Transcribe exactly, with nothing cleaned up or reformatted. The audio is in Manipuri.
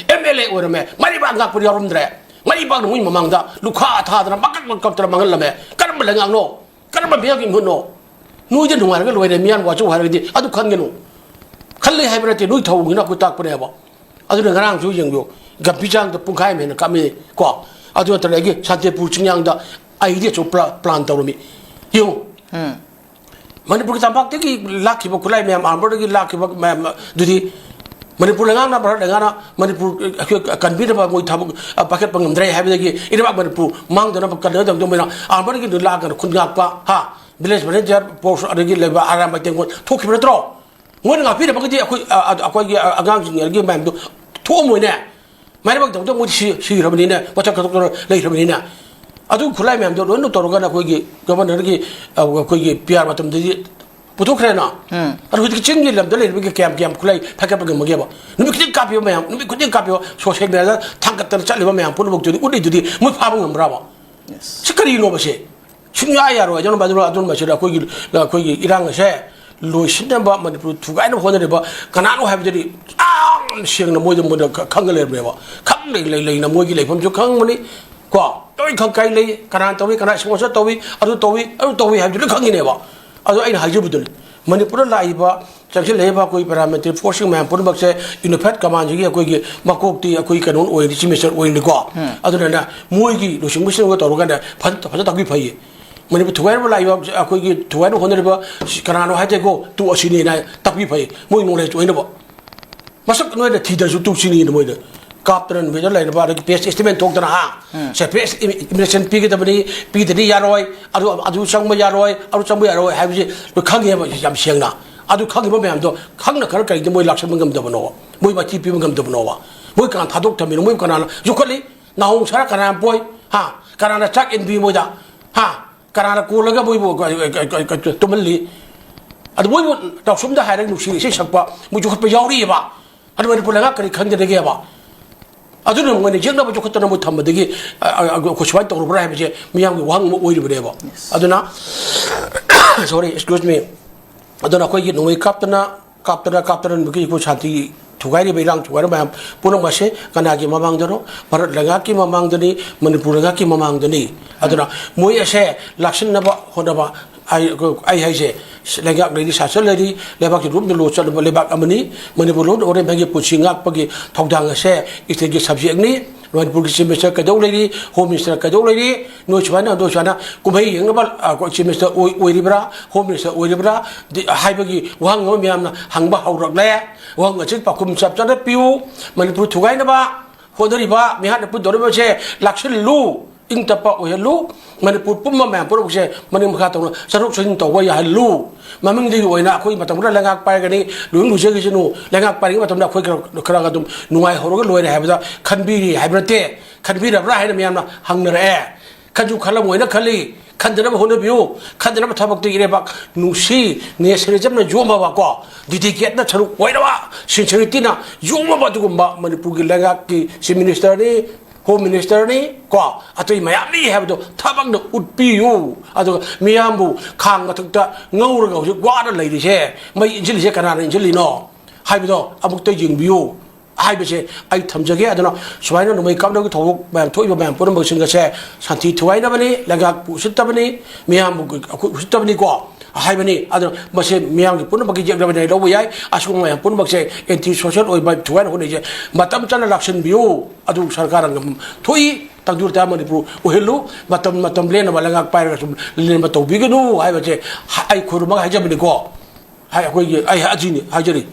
ꯑꯦꯝ ꯑꯦꯜ ꯑꯦ ꯑꯣꯏꯔꯝꯃꯦ, ꯃꯔꯩꯕꯥꯛ ꯉꯥꯛꯄꯗꯤ ꯌꯥꯎꯔꯝꯗ꯭ꯔꯦ꯫ ꯃꯔꯩꯕꯥꯛꯅ ꯃꯣꯏ ꯃꯃꯥꯡꯗ ꯂꯨꯈꯥ ꯊꯥꯗꯅ ꯃꯀꯛ ꯃꯀꯛ ꯀꯞꯇꯅ ꯃꯥꯡꯍꯜꯂꯝꯃꯦ꯫ ꯀꯔꯝꯕ ꯂꯩꯉꯥꯛꯅꯣ? ꯀꯔꯝꯕ ꯃꯤꯌꯥꯝꯒꯤ ꯃꯤꯍꯨꯠꯅꯣ? ꯅꯣꯏꯗ ꯅꯨꯡꯉꯥꯏꯔꯒ ꯂꯣꯏꯔꯦ, ꯃꯤꯌꯥꯝ ꯋꯥꯆꯧ ꯍꯥꯏꯔꯒꯗꯤ ꯑꯗꯨ ꯈꯟꯒꯅꯨ꯫ ꯈꯜꯂꯦ ꯍꯥꯏꯕ ꯅꯠꯇꯦ, ꯅꯣꯏ ꯊꯧꯑꯣꯡꯁꯤꯅ ꯑꯩꯈꯣꯏ ꯇꯥꯛꯄꯅꯦꯕ꯫ ꯑꯗꯨꯅ ꯉꯔꯥꯡꯁꯨ ꯌꯦꯡꯕꯤꯌꯨ, ꯒꯝꯐꯤꯖꯥꯡꯗ ꯄꯨꯡꯈꯥꯏ ꯑꯃ ꯍꯦꯟꯅ ꯀꯥꯞꯃꯤꯅꯤ ꯀꯣ꯫ ꯑꯗꯨ ꯅꯠꯇ꯭ꯔꯒ ꯑꯩꯒꯤ ꯁꯥꯟꯇꯤꯄꯨꯔ ꯆꯤꯡꯌꯥꯡꯗ ꯑꯩꯗꯤ ꯑꯁꯨꯛ ꯄ꯭ꯂꯥ-, ꯄ꯭ꯂꯥꯟ ꯇꯧꯔꯝꯃꯤ꯫ ꯌꯦꯡꯉꯨ, ꯎꯝ꯫ ꯃꯅꯤꯄꯨꯔꯒꯤ ꯇꯝꯄꯥꯛꯇꯒꯤ ꯂꯥꯛꯈꯤꯕ ꯈꯨꯠꯂꯥꯏ ꯃꯌꯥꯝ, ꯑꯥꯔꯃꯔꯗꯒꯤ ꯂꯥꯛꯈꯤꯕ ꯃꯌꯥꯝ ꯑꯗꯨꯗꯤ ꯃꯅꯤꯄꯨꯔ ꯂꯩꯉꯥꯛꯅ, ꯚꯥꯔꯠ ꯂꯩꯉꯥꯛꯅ ꯃꯅꯤꯄꯨꯔ, ꯑꯩꯈꯣꯏ ꯀꯟꯕꯤꯅꯕ ꯃꯣꯏ ꯊꯕꯛ, ꯑ, ꯄꯥꯏꯈꯠꯄ ꯉꯝꯗ꯭ꯔꯦ ꯍꯥꯏꯕꯗꯒꯤ ꯏꯔꯩꯕꯥꯛ ꯃꯅꯤꯄꯨꯔ ꯃꯥꯡꯗꯅꯕ ꯀꯟꯅꯗꯕꯗ ꯃꯣꯏꯅ ꯑꯥꯔꯃꯔꯒꯤ ꯂꯥꯛꯑꯒꯅ ꯈꯨꯟ ꯉꯥꯛꯄ, ꯍꯥ, ꯚꯤꯂꯦꯖ ꯚꯣꯂꯨꯟꯇꯤꯌꯔ ꯐꯣꯔꯁ ꯑꯗꯒꯤ ꯂꯩꯕ ꯑꯔꯥꯝꯕ ꯇꯦꯡꯒꯣꯜ ꯊꯣꯛꯈꯤꯕ ꯅꯠꯇ꯭ꯔꯣ? ꯃꯣꯏꯅ ꯉꯥꯛꯄꯤꯔꯝꯃꯒꯗꯤ ꯑꯩꯈꯣꯏ, ꯑ, ꯑ, ꯑꯩꯈꯣꯏꯒꯤ, ꯑ, ꯑꯉꯥꯡꯁꯤꯡ ꯑꯗꯒꯤ ꯃꯌꯥꯝꯗꯣ ꯊꯣꯛꯑꯝꯃꯣꯏꯅꯦ꯫ ꯃꯥꯏꯔꯩꯕꯥꯛꯇ ꯃꯣꯏꯗꯤ ꯁꯤ-, ꯁꯤꯈ꯭ꯔꯕꯅꯤꯅ, ꯃꯊꯛ ꯀꯠꯊꯣꯛꯇꯅ ꯂꯩꯈ꯭ꯔꯕꯅꯤꯅ꯫ ꯑꯗꯨ ꯈꯨꯠꯂꯥꯏ ꯃꯌꯥꯝꯗꯣ ꯂꯣꯏꯅ ꯇꯧꯔꯒꯅ ꯑꯩꯈꯣꯏꯒꯤ ꯒꯚꯔꯅꯔꯒꯤ, ꯑ, ꯑꯩꯈꯣꯏꯒꯤ ꯄꯤ ꯑꯥꯔ ꯃꯇꯝꯗꯗꯤ ꯄꯨꯊꯣꯛꯈ꯭ꯔꯦꯅ꯫ ꯎꯝ꯫ ꯑꯗꯨ ꯍꯧꯖꯤꯛ ꯆꯤꯡꯒꯤ ꯂꯝꯗ ꯂꯩꯔꯤꯕꯒꯤ ꯀꯌꯥꯝ, ꯀꯌꯥꯝ ꯈꯨꯠꯂꯥꯏ ꯄꯥꯏꯈꯠꯄ ꯉꯝꯃꯒꯦꯕ? ꯅꯨꯃꯤꯠ ꯈꯨꯗꯤꯡ ꯀꯥꯞꯄꯤꯕ ꯃꯌꯥꯝ, ꯅꯨꯃꯤꯠ ꯈꯨꯗꯤꯡ ꯀꯥꯞꯄꯤꯕ, ꯁꯣꯁꯤꯌꯦꯜ ꯃꯦꯗꯤꯌꯥꯗ ꯊꯥꯡꯒꯠꯇꯅ ꯆꯠꯂꯤꯕ ꯃꯌꯥꯝ ꯄꯨꯝꯅꯃꯛꯇꯨꯗꯤ ꯎꯠꯂꯤꯗꯨꯗꯤ ꯃꯣꯏ ꯐꯥꯕ ꯉꯝꯕ꯭ꯔꯕ? ꯁꯤ ꯀꯔꯤꯅꯣꯕ ꯁꯤ? ꯁꯨꯡꯌꯥ ꯌꯥꯔꯣꯏ꯫ ꯑꯗꯨꯅ, ꯑꯗꯨꯅ, ꯑꯗꯨꯅ ꯃꯁꯤꯗ ꯑꯩꯈꯣꯏꯒꯤ, ꯑꯩꯈꯣꯏꯒꯤ ꯏꯔꯥꯡ ꯑꯁꯦ ꯂꯣꯏꯁꯤꯟꯅꯕ ꯃꯅꯤꯄꯨꯔ ꯊꯨꯒꯥꯏꯅꯕ ꯍꯣꯠꯅꯔꯤꯕ ꯀꯅꯥꯅꯣ ꯍꯥꯏꯕꯗꯨꯗꯤ ꯌꯥꯝ ꯁꯦꯡꯅ ꯃꯣꯏꯗ, ꯃꯣꯏꯗ ꯈ-, ꯈꯪꯉ ꯂꯩꯔꯝꯃꯦꯕ꯫ ꯈꯪ ꯂꯩ, ꯂꯩ, ꯂꯩꯅ ꯃꯣꯏꯒꯤ ꯂꯩꯐꯝꯁꯨ ꯈꯪꯕꯅꯤ ꯀꯣ꯫ ꯂꯣꯏ ꯈꯪ ꯀꯥꯏ ꯂꯩ, ꯀꯅꯥ ꯇꯧꯏ, ꯀꯅꯥ ꯏꯁꯄꯣꯟꯁꯔ ꯇꯧꯏ, ꯑꯗꯨ ꯇꯧꯏ, ꯑꯗꯨ ꯇꯧꯏ ꯍꯥꯏꯕꯗꯨ ꯂꯣꯏ ꯈꯪꯉꯤꯅꯦꯕ꯫ ꯑꯗꯣ ꯑꯩꯅ ꯍꯥꯏꯖꯕꯗꯨꯅꯤ, ꯃꯅꯤꯄꯨꯔꯗ ꯂꯥꯛꯏꯕ, ꯆꯪꯁꯤꯜꯂꯛꯏꯕ ꯑꯩꯈꯣꯏ ꯄꯦꯔꯥꯃꯤꯂꯤꯇꯔꯤ ꯐꯣꯔꯁꯁꯤꯡ ꯃꯌꯥꯝ ꯄꯨꯝꯅꯃꯛꯁꯦ ꯌꯨꯅꯤꯐꯥꯏꯠ ꯀꯃꯥꯟꯁꯤꯒꯤ ꯑꯩꯈꯣꯏꯒꯤ ꯃꯀꯣꯛꯇꯤ ꯑꯩꯈꯣꯏ ꯀꯩꯅꯣ ꯑꯣꯏꯔꯤꯅꯤ, ꯆꯤꯐ ꯃꯤꯅꯤꯁꯇꯔ ꯑꯣꯏꯔꯤꯅꯤꯀꯣ꯫ ꯎꯝ꯫ ꯑꯗꯨꯅ ꯃꯣꯏꯒꯤ ꯂꯨꯆꯤꯡꯕꯁꯤꯡꯒ ꯇꯧꯔꯒꯅꯦ ꯐꯖ-, ꯐꯖꯅ ꯇꯥꯛꯄꯤ ꯐꯩꯌꯦ꯫ ꯃꯅꯤꯄꯨꯔ ꯊꯨꯒꯥꯏꯅꯕ ꯂꯥꯛꯏꯕ, ꯑꯩꯈꯣꯏꯒꯤ ꯊꯨꯒꯥꯏꯅꯕ ꯍꯣꯠꯅꯔꯤꯕ ꯁꯤ ꯀꯅꯥꯅꯣ ꯍꯥꯏꯗꯦꯀꯣ, ꯇꯣꯛꯑꯁꯤꯅꯦꯅ ꯇꯥꯛꯄꯤ ꯐꯩ, ꯃꯣꯏ ꯅꯣꯂꯦꯖ ꯑꯣꯏꯅꯕ꯫ ꯃꯁꯛ ꯅꯣꯏꯅ ꯊꯤꯗ꯭ꯔꯁꯨ ꯇꯣꯛꯁꯤꯅꯤꯅ ꯃꯣꯏꯅ ꯀꯥꯞꯇꯅ ꯅꯨꯃꯤꯠꯇ ꯂꯩꯅꯕ, ꯑꯗꯒꯤ ꯄ꯭ꯔꯦꯁ ꯁ꯭ꯇꯦꯠꯃꯦꯟ ꯊꯣꯛꯇꯅ, ꯍꯥ? ꯎꯝ꯫ ꯁꯦ, ꯄ꯭ꯔꯦꯁ ꯏꯝ-, ꯏꯝꯄ꯭ꯔꯦꯁꯟ ꯄꯤꯒꯗꯕꯅꯤ, ꯄꯤꯗꯗꯤ ꯌꯥꯔꯣꯏ, ꯑꯗꯨ, ꯑꯗꯨ ꯆꯪꯕ ꯌꯥꯔꯣꯏ, ꯑꯗꯨ ꯆꯪꯕ ꯌꯥꯔꯣꯏ ꯍꯥꯏꯕꯁꯤ ꯂꯣꯏ ꯈꯪꯉꯦꯕ ꯌꯥꯝ ꯁꯦꯡꯅ꯫ ꯑꯗꯨ ꯈꯪꯉꯤꯕ ꯃꯌꯥꯝꯗꯣ ꯈꯪꯅ ꯈꯔ ꯀꯔꯤꯒꯤꯅꯣ ꯃꯣꯏ ꯂꯥꯛꯁꯟꯕ ꯉꯝꯗꯕꯅꯣꯕ? ꯃꯣꯏ ꯃꯥꯏꯊꯤ ꯄꯤꯕ ꯉꯝꯗꯕꯅꯣꯕ? ꯃꯣꯏ ꯀꯅꯥ ꯊꯥꯗꯣꯛ ꯊꯝꯃꯤꯅꯣ? ꯃꯣꯏ ꯀꯅꯥꯅ ꯌꯣꯛꯈꯠꯂꯤ? ꯅꯥꯍꯣꯡ ꯁꯥꯔ ꯀꯅꯥꯅ ꯄꯣꯏ? ꯍꯥ? ꯀꯅꯥꯅ ꯆꯥꯛ ꯏꯟꯕꯤ ꯃꯣꯏꯗ? ꯍꯥ? ꯀꯅꯥꯅ ꯀꯣꯜꯂꯒ ꯃꯣꯏꯕꯨ ꯀ-, ꯀ-, ꯀ-, ꯀ-, ꯇꯨꯝꯍꯜꯂꯤ? ꯑꯗꯨ ꯃꯣꯏꯕꯨ ꯇꯧꯁꯨꯝꯗ ꯍꯥꯏꯔꯒ ꯅꯨꯡꯁꯤꯅ ꯏꯁꯩ ꯁꯛꯄ, ꯃꯣꯏ ꯌꯣꯛꯈꯠꯄ ꯌꯥꯎꯔꯤꯑꯕ꯫ ꯑꯗꯨ ꯃꯅꯤꯄꯨꯔ ꯂꯩꯉꯥꯛ ꯀꯔꯤ ꯈꯪꯗꯅꯒꯦꯕ? ꯑꯗꯨꯅ ꯃꯣꯏꯅ ꯌꯦꯛꯅꯕ ꯌꯣꯛꯈꯠꯇꯅ ꯃꯣꯏ ꯊꯝꯕꯗꯒꯤ, ꯑ, ꯑ, ꯑ, ꯑꯩꯈꯣꯏ ꯁꯨꯃꯥꯏꯅ ꯇꯧꯔꯕ꯭ꯔꯥ ꯍꯥꯏꯕꯁꯦ ꯃꯤꯌꯥꯝꯒꯤ ꯋꯥꯍꯪ ꯑꯃ ꯑꯣꯏꯔꯤꯕꯅꯦꯕ꯫ Yes. ꯑꯗꯨꯅ, sorry, excuse me, ꯑꯗꯨꯅ ꯑꯩꯈꯣꯏꯒꯤ ꯅꯣꯡꯃꯩ ꯀꯥꯞꯇꯅ, ꯀꯥꯞꯇꯅ, ꯀꯥꯞꯇꯅ ꯅꯨꯃꯤꯠꯀꯤ ꯑꯩꯈꯣꯏ ꯁꯥꯟꯇꯤ ꯊꯨꯒꯥꯏꯔꯤꯕ ꯏꯔꯥꯡ ꯊꯨꯒꯥꯏꯔꯤꯕ ꯃꯌꯥꯝ ꯄꯨꯝꯅꯃꯛ ꯑꯁꯦ ꯀꯅꯥꯒꯤ ꯃꯃꯥꯡꯗꯅꯣ? ꯚꯥꯔꯠ ꯂꯩꯉꯥꯛꯀꯤ ꯃꯃꯥꯡꯗꯅꯤ, ꯃꯅꯤꯄꯨꯔ ꯂꯩꯉꯥꯛꯀꯤ ꯃꯃꯥꯡꯗꯅꯤ꯫ ꯑꯗꯨꯅ ꯃꯣꯏ ꯑꯁꯦ ꯂꯥꯛꯁꯤꯟꯅꯕ ꯍꯣꯠꯅꯕ, ꯑꯩ, ꯑꯩ ꯍꯥꯏꯁꯦ, ꯂꯩꯉꯥꯛ ꯂꯩꯔꯤ, ꯁꯥꯁꯟ ꯂꯩꯔꯤ, ꯂꯩꯕꯥꯛꯁꯤ ꯂꯨꯞꯅ ꯂꯣ ꯆꯠꯂꯕ ꯂꯩꯕꯥꯛ ꯑꯃꯅꯤ꯫ ꯃꯅꯤꯄꯨꯔ ꯂꯣꯟ ꯑꯣꯏꯔꯦ ꯃꯥꯒꯤ ꯄꯨꯟꯁꯤ ꯉꯥꯛꯄꯒꯤ ꯊꯧꯗꯥꯡ ꯑꯁꯦ state ꯀꯤ subject ꯅꯤ꯫ ꯃꯅꯤꯄꯨꯔꯒꯤ Chief Minister ꯀꯩꯗꯧ ꯂꯩꯔꯤ, Home Minister ꯀꯩꯗꯧ ꯂꯩꯔꯤ, ꯅꯣꯏ ꯁꯨꯃꯥꯏꯅ, ꯅꯣꯏ ꯁꯨꯃꯥꯏꯅ ꯀꯨꯝꯍꯩ ꯌꯦꯡꯅꯕ, ꯑ, Chief Minister ꯑꯣꯏ-, ꯑꯣꯏꯔꯤꯕ꯭ꯔꯥ, Home Minister ꯑꯣꯏꯔꯤꯕ꯭ꯔꯥ ꯗꯤ-, ꯍꯥꯏꯕꯒꯤ ꯋꯥꯍꯪ ꯑꯃ ꯃꯌꯥꯝꯅ ꯍꯪꯕ ꯍꯧꯔꯛꯂꯦ꯫ ꯋꯥꯍꯪ ꯑꯁꯤ ꯄꯥꯎꯈꯨꯝ ꯆꯞ ꯆꯥꯅ ꯄꯤꯌꯨ꯫ ꯃꯅꯤꯄꯨꯔ ꯊꯨꯒꯥꯏꯅꯕ ꯍꯣꯠꯅꯔꯤꯕ ꯃꯤꯍꯥꯠꯅ ꯄꯨꯟꯗꯧꯔꯤꯕꯁꯦ ꯂꯥꯛꯁꯤꯜꯂꯨ, ꯏꯪ ꯇꯞꯄ ꯑꯣꯏꯍꯜꯂꯨ꯫ ꯃꯅꯤꯄꯨꯔ ꯄꯨꯝꯕ ꯃꯌꯥꯝ ꯄꯨꯝꯅꯃꯛꯁꯦ ꯃꯅꯤꯡ ꯃꯈꯥ ꯇꯧꯅ ꯆꯠꯊꯣꯛ ꯆꯠꯁꯤꯟ ꯇꯧꯕ ꯌꯥꯍꯜꯂꯨ꯫ ꯃꯃꯤꯡꯗꯒꯤ ꯑꯣꯏꯅ ꯑꯩꯈꯣꯏ ꯃꯇꯝ ꯈꯔ ꯂꯩꯉꯥꯛ ꯄꯥꯏꯔꯒꯅꯤ, ꯂꯣꯏ ꯂꯨꯖꯈꯤꯁꯅꯨ, ꯂꯩꯉꯥꯛ ꯄꯥꯏꯔꯤꯉꯩ ꯃꯇꯝꯗ ꯑꯩꯈꯣꯏ ꯈꯔ, ꯈꯔ ꯑꯗꯨꯝ ꯅꯨꯡꯉꯥꯏꯍꯧꯔꯒ ꯂꯣꯏꯔꯦ ꯍꯥꯏꯕꯗ ꯈꯟꯕꯤꯔꯤ ꯍꯥꯏꯕ ꯅꯠꯇꯦ꯫ ꯈꯟꯕꯤꯔꯕ꯭ꯔꯥ ꯍꯥꯏꯅ ꯃꯌꯥꯝꯅ ꯍꯪꯅꯔꯛꯑꯦ꯫ ꯈꯟꯁꯨ ꯈꯜꯂꯝꯃꯣꯏꯅ ꯈꯜꯂꯤ꯫ ꯈꯟꯗꯅꯕ ꯍꯣꯠꯅꯕꯤꯌꯨ꯫ ꯈꯟꯗꯅꯕ ꯊꯕꯛꯇ ꯏꯔꯩꯕꯥꯛ ꯅꯨꯡꯁꯤ, nationalism ꯅ ꯌꯣꯝꯃꯕ ꯀꯣ, dedicate ꯅ ꯁꯔꯨꯛ ꯑꯣꯏꯔꯕ, sincerity ꯅ ꯌꯣꯝꯃꯕ ꯑꯗꯨꯒꯨꯝꯕ ꯃꯅꯤꯄꯨꯔꯒꯤ ꯂꯩꯉꯥꯛꯀꯤ Chief Minister ꯅꯤ, Home Minister ꯅꯤ ꯀꯣ, ꯑꯇꯩ ꯃꯌꯥꯝ ꯂꯩ ꯍꯥꯏꯕꯗꯣ ꯊꯕꯛꯅ ꯎꯠꯄꯤꯌꯨ꯫ ꯑꯗꯨꯒ ꯃꯤꯌꯥꯝꯕꯨ ꯈꯥꯡ ꯃꯊꯛꯇ ꯉꯧꯔꯒ ꯍꯧꯖꯤꯛ ꯋꯥꯅ ꯂꯩꯔꯤꯁꯦ, ꯃꯩ ꯏꯟꯁꯤꯜꯂꯤꯁꯦ ꯀꯅꯥꯅ ꯏꯟꯁꯤꯜꯂꯤꯅꯣ ꯍꯥꯏꯕꯗꯣ ꯑꯃꯨꯛꯇ ꯌꯦꯡꯕꯤꯌꯨ ꯍꯥꯏꯕꯁꯦ ꯑꯩ ꯊꯝꯖꯒꯦ꯫ ꯑꯗꯨꯅ ꯁꯨꯃꯥꯏꯅ ꯅꯣꯡꯃꯩ ꯀꯥꯞꯅꯕꯒꯤ ꯊꯧꯗꯣꯛ ꯃꯌꯥꯝ ꯊꯣꯛꯏꯕ ꯃꯌꯥꯝ ꯄꯨꯝꯅꯃꯛꯁꯤꯡ ꯑꯁꯦ ꯁꯥꯟꯇꯤ ꯊꯨꯒꯥꯏꯅꯕꯅꯤ, ꯂꯩꯉꯥꯛꯄꯨ ꯎꯁꯤꯠꯇꯕꯅꯤ, ꯃꯤꯌꯥꯝꯕꯨ ꯑꯩꯈꯣꯏ ꯎꯁꯤꯠꯇꯕꯅꯤꯀꯣ ꯍꯥꯏꯕꯅꯤ꯫ ꯑꯗꯨꯅ ꯃꯁꯤ ꯃꯤꯌꯥꯝꯒꯤ ꯄꯨꯝꯅꯃꯛꯀꯤ ꯌꯦꯛꯅꯕꯅꯤ ꯂꯧꯕ ꯌꯥꯏ꯫ ꯑꯁꯤꯒꯨꯝꯕ ꯃꯌꯥꯝ ꯄꯨꯝꯅꯃꯛꯁꯦ anti social ꯑꯣꯏꯕ ꯊꯨꯒꯥꯏꯅ ꯍꯣꯠꯅꯩꯁꯦ ꯃꯇꯝ ꯆꯥꯅ ꯂꯥꯛꯁꯤꯟꯕꯤꯌꯨ꯫ ꯑꯗꯨ ꯁꯔꯀꯥꯔ ꯊꯣꯛꯏ, ꯇꯪꯗꯨ ꯂꯩꯇꯥ ꯃꯅꯤꯄꯨꯔ ꯑꯣꯏꯍꯜꯂꯨ꯫ ꯃꯇꯝ, ꯃꯇꯝ ꯂꯦꯟꯅꯕ ꯂꯩꯉꯥꯛ ꯄꯥꯏꯔꯒ ꯁꯨꯝ ꯂꯦꯟꯕ ꯇꯧꯕꯤꯒꯅꯨ ꯍꯥꯏꯕꯁꯦ ꯑꯩ ꯈꯨꯔꯨꯝꯃꯒ ꯍꯥꯏꯖꯕꯅꯤꯀꯣ꯫ ꯍꯥꯏ, ꯑꯩꯈꯣꯏꯒꯤ, ꯑꯩ ꯑꯁꯤꯅꯤ ꯍꯥꯏꯖꯔꯤ꯫